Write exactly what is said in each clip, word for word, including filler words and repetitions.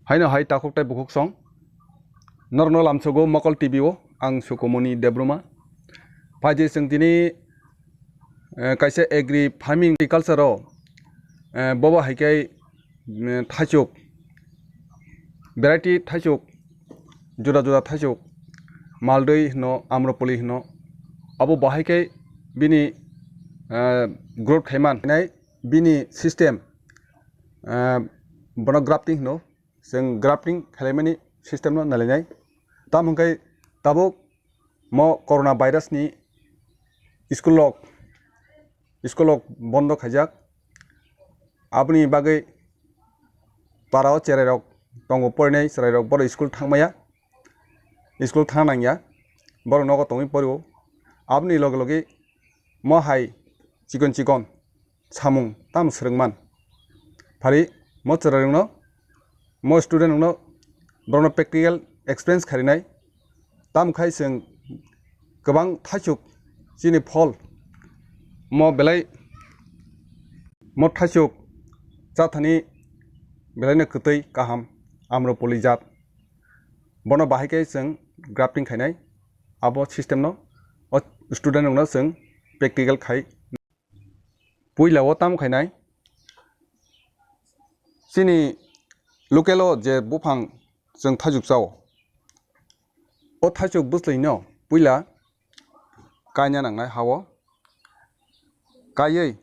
Haino hai takhuk tei bukhuk song. Norokno lamsogo Mokol T V o, ang Sukumoni Debbarma. Phaidi chwng tini, eh, kaisa agri farming, agriculture o, eh, bobo hai khe, mm, thaichuk, variety thaichuk, juda juda thaichuk, Maldoi hino, Amropoli hino, abo bahai khe bini, eh, growth khaiman hinai bini system, eh, bono grafting hino. Chwng grafting khlaimani system no nailainai. Tamo hwnkhe tabuk mo corona virus ni school rok, school rok bondo khaijak. Aboni bagwi para o cherai rok tongo, porinai cherai rok, borok school thangmaya, school thang nangya, borok nogo tongwi porio. Aboni loge loge mo hai chikon chikon samung tamo swrwngman. Phari mo chwrairokno, mo student rokno, borokno practical experience kharinai. Tamo khai chwng kwbang thaichuk chini phol mo belai, mo thaichuk chathani belaino kwtwi kaham Amropoli jat. Bono bahai khe chwng grafting khainai. Abo system no o student rokno chwng practical khai. Puila o tamo khainai, chini local o je buphang chwng thaichuk chao, o thaichuk bwswlwino puila kaina nangnai ha-o. Kaiwi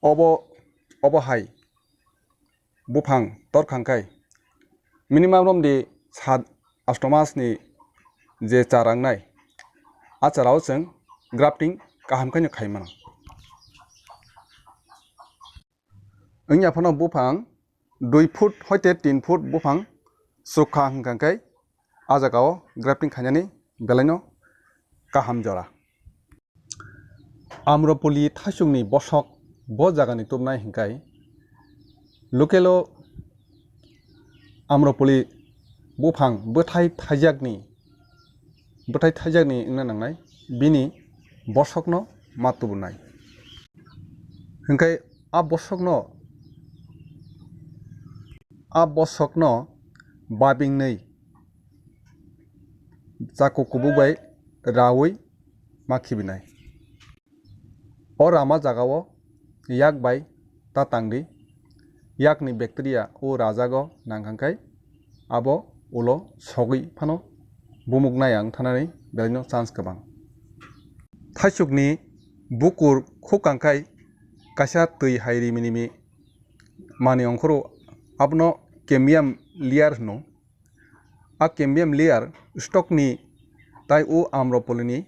obo, obo hai buphang torkhang khai minimum romdi sat asto mas ni je chara wngnai, a chara o chwng grafting kaham khe no khai mano. Wngya phano buphang dui foot hoite tin foot buphang sukha hwnkha khe a jaga o grafting khainani belai no kaham jora. Amropoli thaichukni bosok bo jagani tubunai hinkhai, local o Amropoli buphang bwthai thaijakni, bwthai thaijakni wngna nangnai, bini bosokno ma tubunai. Hinkhai a bosokno, a bosokno babingnwi chakuk kubuk bai raui ma khibinai. O rama jagao yak bai ta tangdi, yakni bacteria o rajago nangkha khe abo ulo sogwi phano bumuk naya wng thanani belaino chance kwbang. Thaichukni bukur khukang khai kaisa twi hai rimi rimi manwi ongkhoro, abono cambium layer hwno. A cambium layer stokni tai o Amropoli ni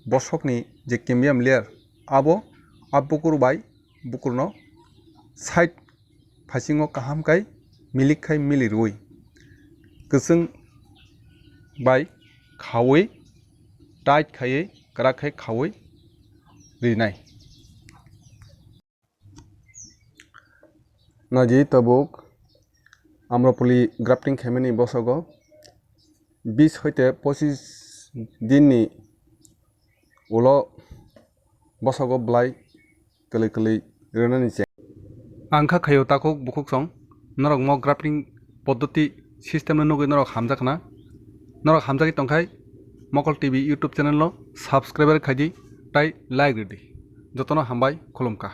bosokni je cambium layer, abo a bukur bai bukurno side phasingo kaham khai milik khai mili rwi, kwchwng bai khaui, tight khaiwi, kwrak khai khaui rinai. Naidi tabuk Amropoli grafting khaimani bosogo bis hoite pochis dinni ulo bosogo belai kwlwi kwlwi rwnani cheng. Ang kha khaio takhuk bukhuk song, norok mo grafting poddoti system no nugwi norok hamjakna. Norok hamjagwi tongkhai Mokol T V YouTube channel no subscribe khaidi tai like ridi. Jotono hambai, khulumkha.